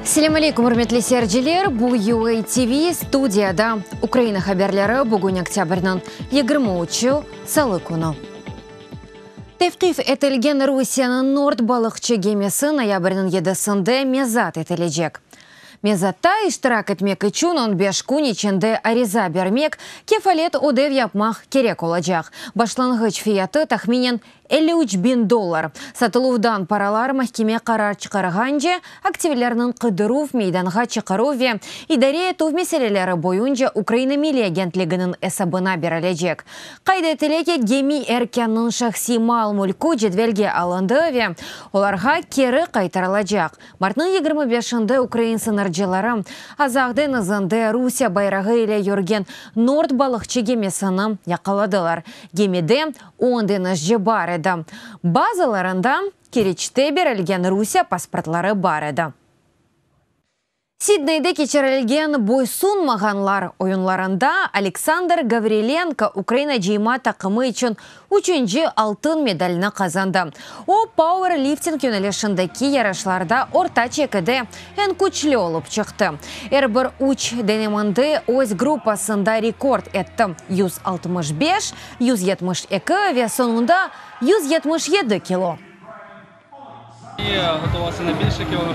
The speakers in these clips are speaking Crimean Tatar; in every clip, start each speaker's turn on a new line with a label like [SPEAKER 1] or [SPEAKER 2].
[SPEAKER 1] Selâm aleyküm, ürmetli seyirciler! Bu UA TV, studiyada Ukraina haberleri, bugün oktâbrniñ 23-ü, salı künü. Tevqif etilgen Rusiyeniñ Nord balıqçı gemisi noyabrniñ yedisinde mezat etilecek. Mezatta iştirak etmek içün on beş kün içinde ariza bermek, kefalet ödev yapmaq kerek olacaq. Başlanğıç fiyatı tahminen 53 biñ dollar. Satıluvdan paralar mahkeme qarar çıqarğance aktivlerniñ qıdıruv, meydanğa çıqaruv ve idare etüv meseleleri boyunca Ukraina Milliy agentliginiñ esabına berilecek. Qayd etile ki, gemi Erkânınıñ şahsiy mal-mülkü cedvelge alındı ve olarğa keri qaytarılacaq. Martnıñ 25-inde ukrain sıñırcıları Azaq deñizinde Rusiye bayrağı ile yürgen Nord balıqçı gemisini yaqaladılar. Gemide 10 deñizci bar edi. Bazılarında Keriçte berilgen Rusiye pasportları bar edi. Sidneyde keçirilgen boysunmağanlar oyunlarında Aleksandr Gavrilenko Ukraina cıyma taqımı içün üçünci altın medalini qazandı. O, pauerlifting yönelişindeki yarışlarda orta çekide eñ küçlü olıp çıqtı. Er bir üç deneminde öz gruppasında rekord etti: 165, 172 ve soñunda 177 kilo.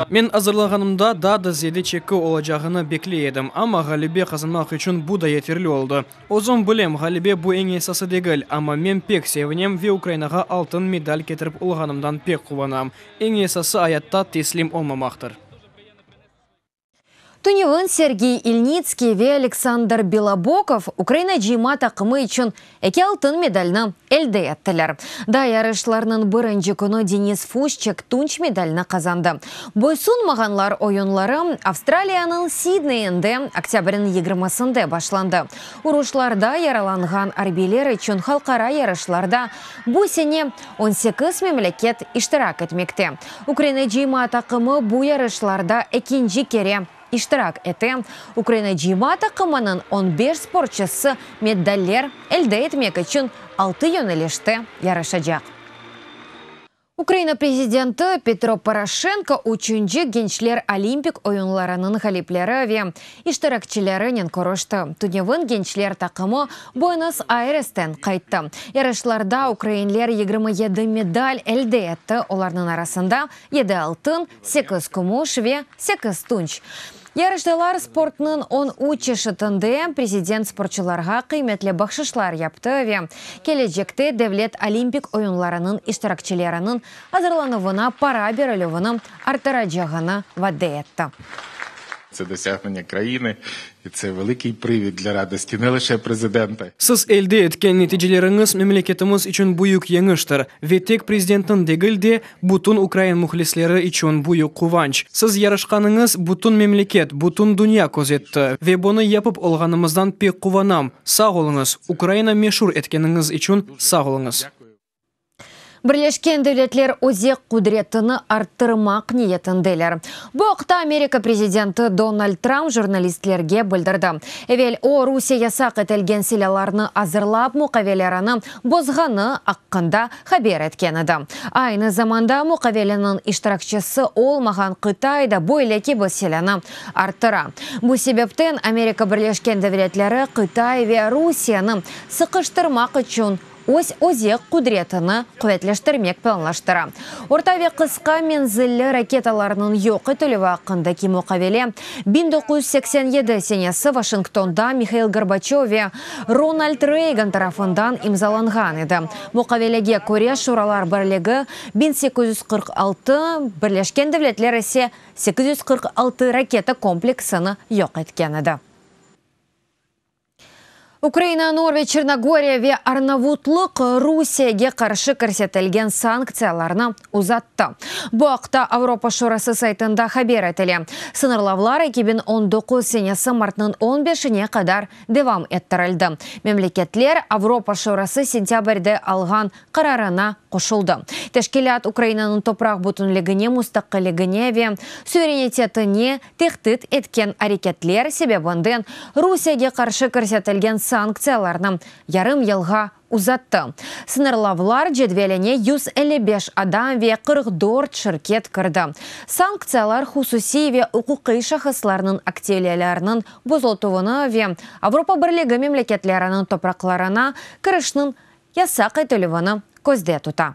[SPEAKER 2] Men azırlanğanımda daa da ziyade çeki olacağını bekley edim, amma ğalebe qazanmaq içün bu da yeterli oldı. Özüm bilem, ğalebe bu eñ esası degil, amma men pek sevinem ve Ukrainağa altın medal ketirip olğanımdan pek quvanam. Eñ esası ayatta teslim olmamaqtır.
[SPEAKER 1] Tünevin Sergey İlnitskiy ve Aleksandr Belobokov Ukraina cıyma taqımı içün eki altın medalni elde ettiler. Daa yarışlarnıñ birinci künü Denis Fuşçik tunç medalni qazandı. Boysunmağanlar oyunları Avstraliyanıñ Sidneyinde oktâbrniñ 20-sinde başlandı. Uruşlarda yaralanğan arbiyler içün halqara yarışlarda bu sene 18 memleket iştirak etmekte. Ukraina cıyma taqımı bu yarışlarda ekinci kere iştirak ete. Ukraina cıyma taqımınıñ 15 sportçısı medaller elde etmek içün altı yönelişte yarışacaq. Ukraina prezidenti Petro Poroşenko üçünci Gençler Olimpik oyunlarınıñ ğalipleri ve iştirakçilerinen körüşti. Tünevin gençler taqımı Buenos Ayresten qayttı. Yarışlarda ukrainler 27 medal elde etti, olarnıñ arasında 7 altın, 8 kümüş ve 8 tunç. Yarıştılar sportnıñ 13 çeşitinde. Prezident sportçılarğa qıymetli bahşışlar yaptı ve kelecekte devlet olimpik oyunlarınıñ iştirakçileriniñ azırlanuvına para berilüvini arttıracağını vade etti.
[SPEAKER 3] Це досягнення країни, і це великий привід для радості не лише президента.
[SPEAKER 2] Siz elde etken neticeleriñiz memleketimiz içün büyük yeñiştir ve tek prezidentniñ degil de, bütün ukrain mühlisleri içün büyük quvanç. Siz yarışqanıñız bütün memleket, bütün dünya közetti ve bunı yapıp olğanımızdan pek quvanam. Sağ oluñız, Ukraina meşur etkeniñiz içün sağ oluñız.
[SPEAKER 1] Birleşken Devletler özek qudretini arttırmaq niyetindeler. Bu aqta Amerika prezidenti Donald Trump jurnalistlerge bildirdi. Evel o, Rusiye yasaq etilgen silâlarnı azırlap muqavelelerini bozğanı aqqında haber etken edi. Aynı zamanda muqaveleniñ iştirakçisi olmağan Qıtay da böyle kibi silânı arttıra. Bu sebepten Amerika Birleşken Devletleri Qıtay ve Rusiyeni sıqıştırmaq içün öz özek qudretini quvetleştirmek planlaştıra. Orta ve qısqa menzilli raketalarnıñ yoq etilüvi aqqındaki muqavele 1987 senesi Washingtonda Mihail Gorbaçöv ve Ronald Reygan tarafından imzalanğan edi. Muqavelege köre Şuralar Birligi 1846, Birleşken Devletler ise 846 raketa kompleksini yoq etken edi. Ukraina, Norveç, Çernogoriya ve Arnavutlıq Rusiyege qarşı kirsetilgen sanktsiyalarnı uzattı. Bu aqta Avropa Şurası saytında haber etile. Sıñırlavlar 2019 senesi martnıñ 15-ine qadar devam ettirildi. Memleketler Avropa Şurası sentâbrde alğan qararına qoşuldı. Teşkilât Ukrainanıñ topraq bütünligine, mustaqilligine ve suverenitetine tehdit etken areketler sebebinden Rusiyege qarşı kirsetilgen sanktsiyalarnı yarım yılğa. uzattı. Sıñırlavlar cedveline 155 adam ve 44 şirket kirdi. Sanktsiyalar hususiy ve uquqiy şahıslarnıñ aktivleriniñ bozultuvını ve Avropa Birligi memleketleriniñ topraqlarına kirişniñ yasaq etilüvini közde tuta.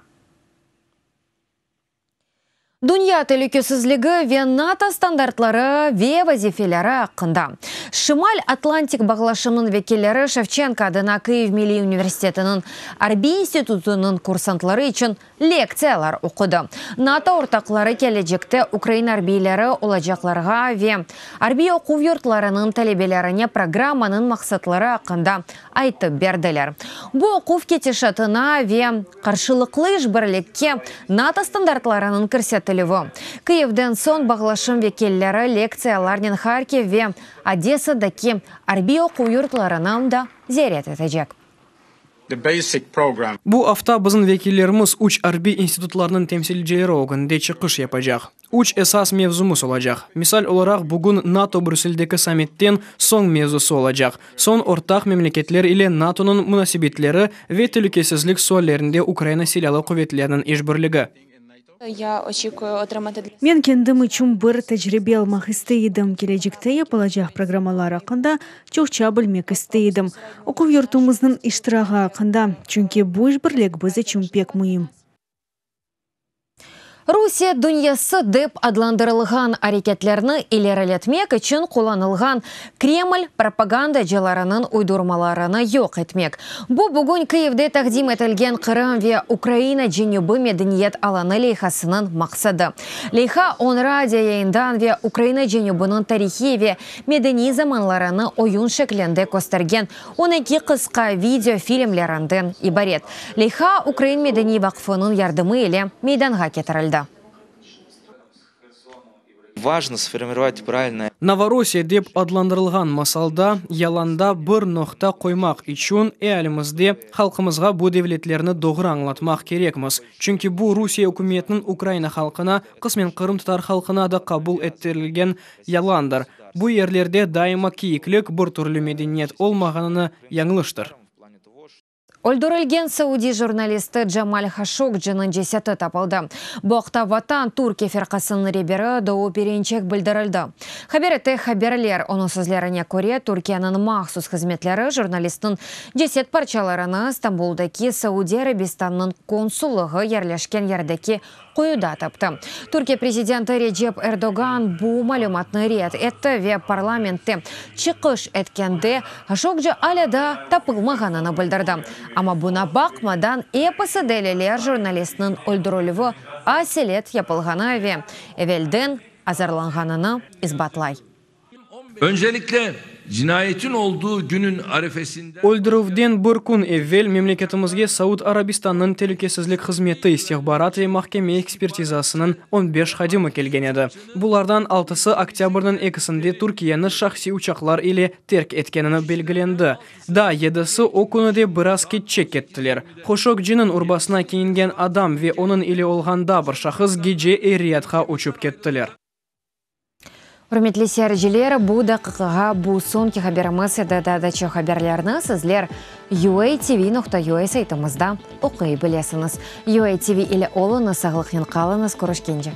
[SPEAKER 1] Dünya telükesizligi ve NATO standartları ve vazifeleri aqqında Şimal Atlantik bağlaşımnıñ vekilleri Şevçenko adına Kıyiv milliy universitetiniñ arbiy institutınıñ kursantları içün lektsiyalar oqudı. NATO ortaqları kelecekte ukrain arbiyleri olacaqlarğa ve arbiy oquv yurtlarınıñ talebelerine programmanıñ maqsatları aqqında aytıp berdiler. Bu oquv ketişatına ve qarşılıqlı işbirlikke NATO standartlarınıñ kirsetilüvi. Kıyivden soñ bağlaşım vekilleri lektsiyalarnen Harkiv ve Odesadaki arbiy oquv yurtlarını da ziyaret etecek.
[SPEAKER 2] Bu afta bizim vekillerimiz üç arbiy institutlarnıñ temsilcileri ögünde çıqış yapacaq. Üç esas mevzumız olacaq. Misal olaraq, bugün NATO Brüsseldeki sammitten soñ mevzusı olacaq, soñ ortaq memleketler ile NATOnıñ munasebetleri ve telükesizlik suallerinde Ukraina Silâlı quvetleriniñ işbirligi.
[SPEAKER 4] Men kendim içün bir tecribe almaq istey edim, kelecekte yapılacaq programmalar aqqında çoqça bilmek istey edim, oquv yurtumıznıñ iştirağı aqqında, çünki bu işbirlik biz içün pek müim.
[SPEAKER 1] Rusiye dünyası dep adlandırılğan areketlerni ileriletmek içün qullanılğan Kreml propagandacılarınıñ uydurmalarını yoq etmek. Bu, bugün Kyivde taqdim etilgen Qırım ve Ukraina Cenübi medeniyet alanı leyhasınıñ maqsadı. Leyha on radio yayından ve Ukraina Cenübiniñ tarihiy ve medeniy zamanlarını oyun şeklinde köstergen 12 qısqa video filmlerinden ibaret. Leyha Ukrain medeniy vaqfınıñ yardımı ile meydanğa ketirildi.
[SPEAKER 2] Novorossiya dep adlandırılğan masalda, yalanda bir noqta qoymaq içün ealimizde, halqımızğa bu devletlerni doğru añlatmaq kerekmiz. Çünki bu Rusiye ükümetiniñ Ukraina halqına, qısmen qırımtatar halqına da qabul ettirilgen yalandır. Bu yerlerde daima kiyiklik, bir türlü medeniyet olmağanını yañlıştır.
[SPEAKER 1] Öldürilgen saudiy jurnalisti Camal Haşoqcınıñ ceseti tapıldı. Bu aqta Vatan Türkiye firqasınıñ reberi Doğu Perinçek bildirildi, haber ete Haberler. Onıñ sözlerine köre, Türkiyeniñ mahsus hızmetleri jurnalistniñ ceset parçalarını Stambuldaki Saudiy Arabistannıñ konsullığı yerleşken yerdeki quyuda taptı. Türkiye prezidenti Recep Erdoğan bu malümatnı red etti ve parlamentte çıqış etkende Haşoqci alâ daa tapılmağanını bildirdi. Amma buna baqmadan, episi deliller jurnalistniñ öldürilüvi aselet yapılğanı ve evelden azırlanğanını isbatlay.
[SPEAKER 5] Öncelikle cinayetin olduğu günün arefesinde.
[SPEAKER 2] Öldürüvden bir kün evel memleketimizge Saud Arabistannıñ telükesizlik hızmeti istihbarat ve mahkeme ekspertizasınıñ on beş hadimi kelgen edi. Bulardan altısı oktâbrniñ ekisinde Türkiyeni şahsiy uçaqlar ile terk etkenini belgilendi. Daa yedisi o künü de biraz keççe kettiler. Hoşokciniñ urbasına kiyingen adam ve onıñ ile olğan daa bir şahıs gece Er-Riyadqa uçıp kettiler.
[SPEAKER 1] Ürmetli seyirciler, bu daqiqağa bu soñki haberimiz edi. Daa da çoq haberlerni sizler UATV.UA saytımızda oquy bilesiñiz. UATV ile oluñız, sağlıqnen qalıñız, körüşkence.